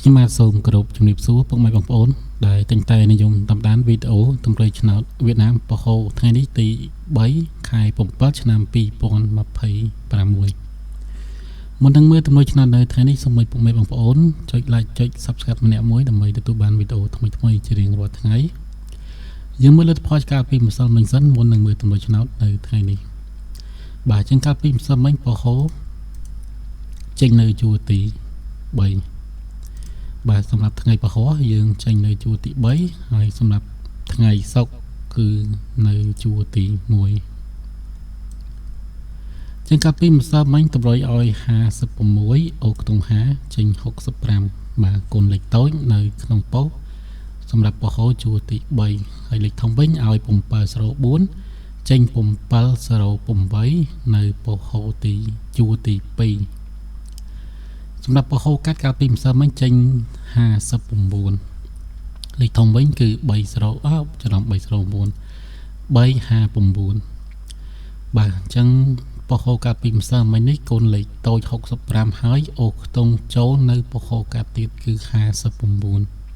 ខ្ញុំបាទសូមគោរពជំរាបសួរពុកម៉ែបងប្អូនដែលតែងតែនិយមតាមដានវីដេអូតម្រុយឆ្នោតវៀតណាមប៉ូហូថ្ងៃនេះទី3ខែ7ឆ្នាំ2026មុននឹងមើលតម្រុយឆ្នោតនៅថ្ងៃនេះសូមឲ្យពុកម៉ែបងប្អូនចុច like ចុច Subscribe ម្នាក់មួយដើម្បីទទួលបានវីដេអូថ្មីៗជារៀងរាល់ថ្ងៃយើងមើលលទ្ធផលកាលពីម្សិលមិញសិនមុននឹងមើលតម្រុយឆ្នោតនៅថ្ងៃនេះបាទជាងកាលពីម្សិលមិញប៉ូហូចេញនៅជួរទី3បាទសម្រាប់ថ្ងៃពហុយើងចេញនៅជួរទី3ហើយសម្រាប់ថ្ងៃសុក្រគឺនៅជួរទី1ជាងកាលពីម្សិលមិញតម្រុយឲ្យ56អូខ្ទង់5ចេញ65បាទគុណលេខតូចនៅក្នុងប៉ុស្តិ៍សម្រាប់ពហុជួរទី3ហើយលេខធំវិញឲ្យ704ចេញ708នៅពហុទីជួរទី2សម្រាប់ពហុកាត់កាលពីម្សិលមិញចេញ59លេខធំវិញគឺ3 0អើច្រឡំ309 359បាទអញ្ចឹងពហុកាត់ពីម្សិលមិញនេះកូនលេខតូច65ហើយអូខ្ទង់ចូលនៅពហុកាត់ទៀតគឺ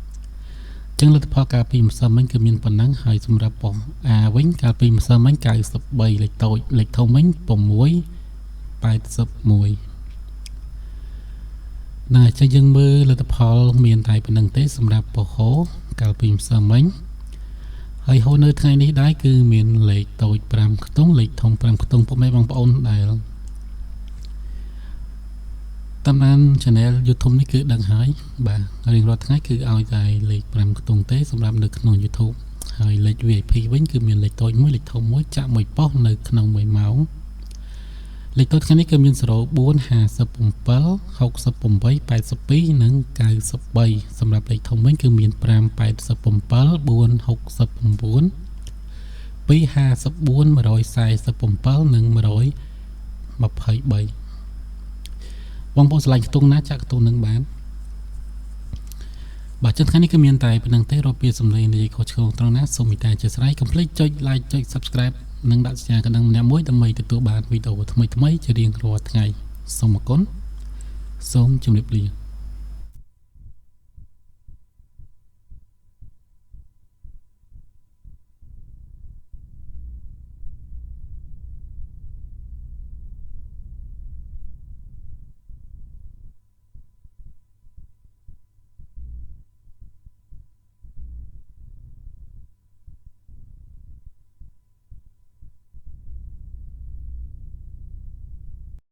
59ចឹងលទ្ធផលកាលពីម្សិលមិញគឺមានប៉ុណ្ណឹងហើយសម្រាប់ប៉ុស្ A វិញកាលពីម្សិលមិញ93លេខតូចលេខធំវិញ6 81ណាអញ្ចឹងយើងមើលលទ្ធផលមានតែប៉ុណ្្នឹងទេសម្រាប់ពហុកាលពីម្សិលមិញហើយហូរនៅថ្ងៃនេះដែរគឺមានលេខតូច5ខ្ទង់លេខធំ5ខ្ទង់ពុកម៉ែបងប្អូនដែលតាមដាន Channel YouTube នេះគឺដឹងហើយបាទរៀងរាល់ថ្ងៃគឺឲ្យតែលេខ5ខ្ទង់ទេសម្រាប់នៅក្នុង YouTube ហើយលេខ VIP វិញគឺមានលេខតូចមួយលេខធំមួយចាក់មួយប៉ុស្តិ៍នៅក្នុង1ម៉ោងលេខតូចថ្ងៃនេះគឺមាន04 57 68 82និង93សម្រាប់លេខធំវិញគឺមាន5 87 469 254 147និង123បងប្អូនឆ្លាញ់ខ្ទង់ណាចាក់ខ្ទង់នឹងបានបាទចឹងថ្ងៃនេះគឺមានតែប៉ុណ្្នឹងទេរកពីសំឡេងនិយាយខុសឆ្គងត្រង់ណាសូមមេត្តាអធ្យាស្រ័យកុំភ្លេចចុច like ចុច Subscribe និងដាក់សញ្ញាកណ្ដឹងម្នាក់មួយដើម្បីទទួលបានវីដេអូថ្មីៗជារៀងរាល់ថ្ងៃសូមអរគុណសូមជម្រាបលា